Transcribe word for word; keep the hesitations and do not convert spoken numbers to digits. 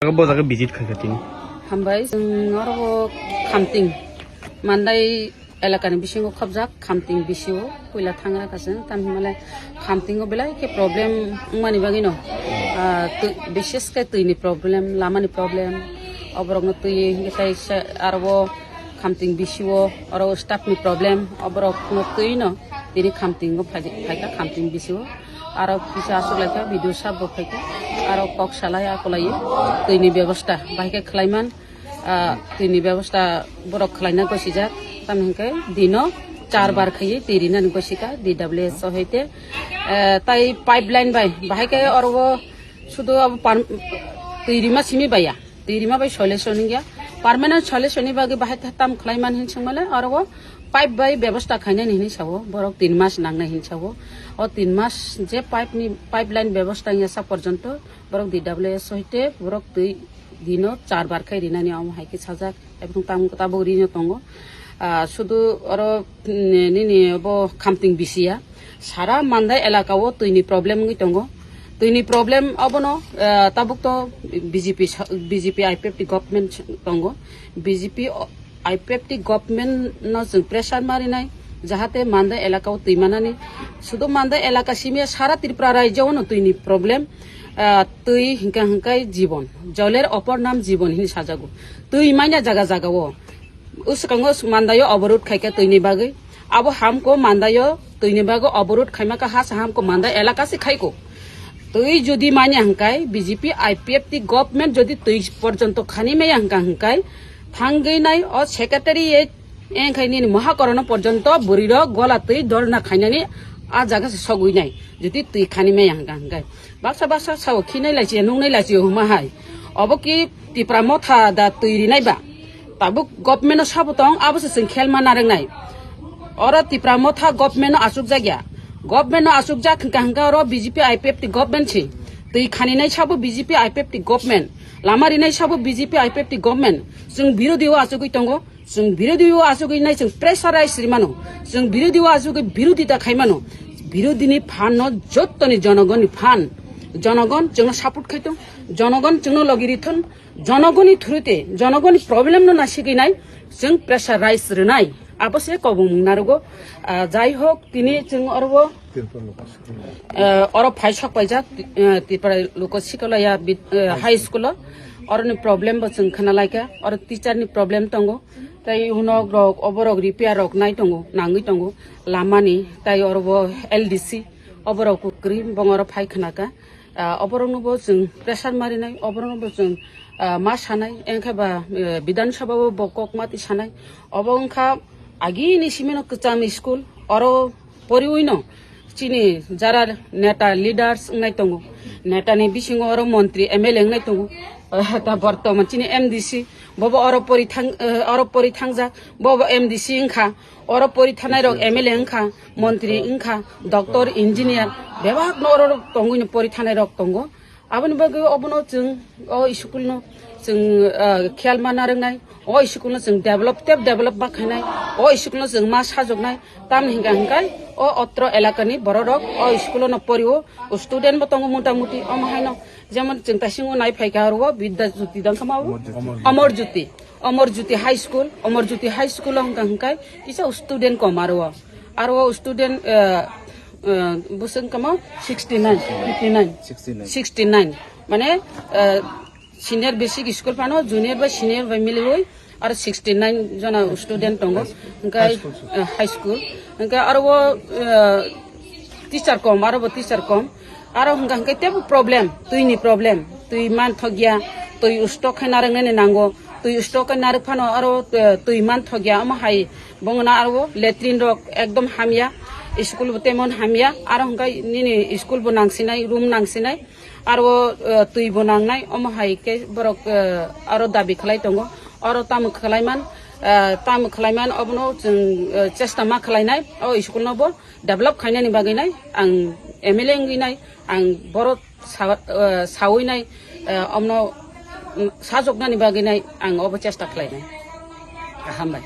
Bo jaga visit khaikha tini. Hambai, chwng oro Khamting, Mandai elakani bisingo khobjak Khamting bisio puila thangra kha chwng, tamni hwnmale Khamtingo belai khe problem wngmani bagwino, ah, twi, bises khe twini problem, lamani problem, oborokno twi hwnkhe tai se aro Khamting bisio oro staff ni problem, oborokno twino tini Khamtingo phai-, phaikha Khamting bisio. Aro kisa aswk laikha, video sabo phaikha. Aro kok salai akolai twini bebosta bahai khe khlaiman, ah, twini bebosta borok khlaina gosijak. Tamni hwnkhe dino char bar khaiwi twi rinani gosika D W S o hoite. Eh, tai pipeline bai bahai khe oro sudu abo par-, twi rima simi baiya. Twi rima bai solution wngya. Permanent solution ni bagwi bahai tam khlai man hin swngmale oro o pipe bai bebosta khainani hinwi sao. Borok tin mas nangnai hin sao. O tin mas je pipe ni, pipeline bebosta wngya sa porjonto borok D W S hoite borok twi dino char bar khai rinani omo hai khe sajak. Ebong tam tabuk rino tongo. Ah, sudu oro, mm, nini bo Khamting bisiya. Sara Mandai elaka o twini problem wngwi tongo. Twini problem obono, ah, tabuk to B J P sa-, B J P I P F T government tongo. B J P o-, I P F T government no chwng pressure marinai, jahate Mandai elaka o twi manani. Sudu Mandai elaka simi sara Tripura rajyo o no twini problem. Ah, twi hingka hingkai jibon. Joler opor nam jibon hini sajago. Twi manya jaga jaga o. Uskango Mandaio oborot khaikha twini bagwi. Abo hamko Mandaio twini bagwi oborot khaimaka hasa hamko Mandai elaka se khaiko. Twi jodi manya hwnkhe B J P I P F T government jodi twi porjonto khani maya hwnkha hwnkhe thangwi nai o secretary e engkhai nini mohakorono porjonto bwrwirok gola twi dorna khainani a jaga se sogwi nai jodi twi khani maya hwnkha hwnkhe. Baksa baksa sao khinai lai se nungnai lai se huma hai. Obo ki Tipra motha da twi rinai ba? Tabuk government no sabo tong, abo se chwng khelma narwknai. Oro Tipra motha government no achukjak ya. Government no achukjak hwnkha hwnkha oro B J P I P F T government se. Twi khaninai sabo B J P I P F T government. Lama rinai sabo B J P I P F T government. Chwng birodhi o achugwi tongo. Chwng birodhi o achugwi nai chwng pressurize rimano. Chwng birodhi o achugwi birodhita khaimano. Birodhini phan no jottoni jonogonni phan. Jonogon chwngno support khaitong. Jonogon chwngno logi rithon. Jonogoni thurute, jonogoni problem no nasigwi nai, chwng pressurize rwnai. Abo se kobong narugo. Ah, jai hok, tini chwng oro, ah, oro phai sok paijak, ah, Tripura Luko Sikalaya bid-, ah, high school o. Oroni problem bo chwng khna laikha, oro teacher ni problem tongo. Tai unok rok, oborok repair rok nai tongo, nangwi tongo, lamani, tai oro bo L D C, oborok kwrwi bongoro phai khna kha. Ah, oborokno bo chwng pressure marinai, oborokno bo chwng, ah, ma sanai, engkhe ba, eh, Bidhan Sabha o bo kok mati sanai. Obo wngkha agini simino kwcham school, oro poriwino chini jara neta leaders wngnai tongo. Neta ni bisingo oro montri M L A wngnai tongo. Ah, ta bortoman chini M D C, bobo oro pori thang, eh, oro pori thangjak, bobo M D C wngkha. Oro pori thanai rok M L A wngkha, montri wngkha, doctor, engineer, bebak no oro tongwi no pori thanai rok tongo. Aboni bagwi obono chwng o school no chwng, ah, khiyal ma narwknai, o school no chwng develop tep develop ma khainai, o school no chwng ma sajoknai, tamni hwnkha hwnkhe o otro elakani borok rok o school no porio, student bo tongo mota moti, omo haino jemon chwng taisingo nai phaikha oro o Vidya Jyoti dangkha ma o? Amar Jyoti. Amar Jyoti. Amar Jyoti High School, Amar Jyoti High School o hwnkha hwnkhe kisa student kom aro o. Aro o student, eh, eh, bwswk wngkha mo sixty nine, fifty nine. Sixty nine. Sixty nine. Mane, eh, senior basic school phano, junior bai senior bai miliwi aro sixty nine jona student tongo. Hwnkhe, high school. Eh, high school. Hwnkhe aro o, eh, teacher kom, aro bo teacher kom. Aro hwnkha hwnkhe teibo problem, twi ni problem. Twi manthokya, twi stock khai narwknani nango. Twi stock khai narwk phano aro, eh, twi manthokya, omo hai bongno aro latrine rok ekdom hamya. School bo temon hamya. Aro hwnkhe nini school bo nangsinai, room nangsinai. Aro, eh, twi bo nangnai, omo hai khe borok, eh, aro dabi khlai tongo. Oro tamo khlai man, eh, tamo khlai man, obono chwng, eh, chesta ma khlai nai. O school no bo develop khainani bagwi nai ang M L A wngwi nai, ang borok sa-, eh, sawi nai, eh, omno, mm, sajoknani bagwi nai ang obo chesta khlai nai. Hambai.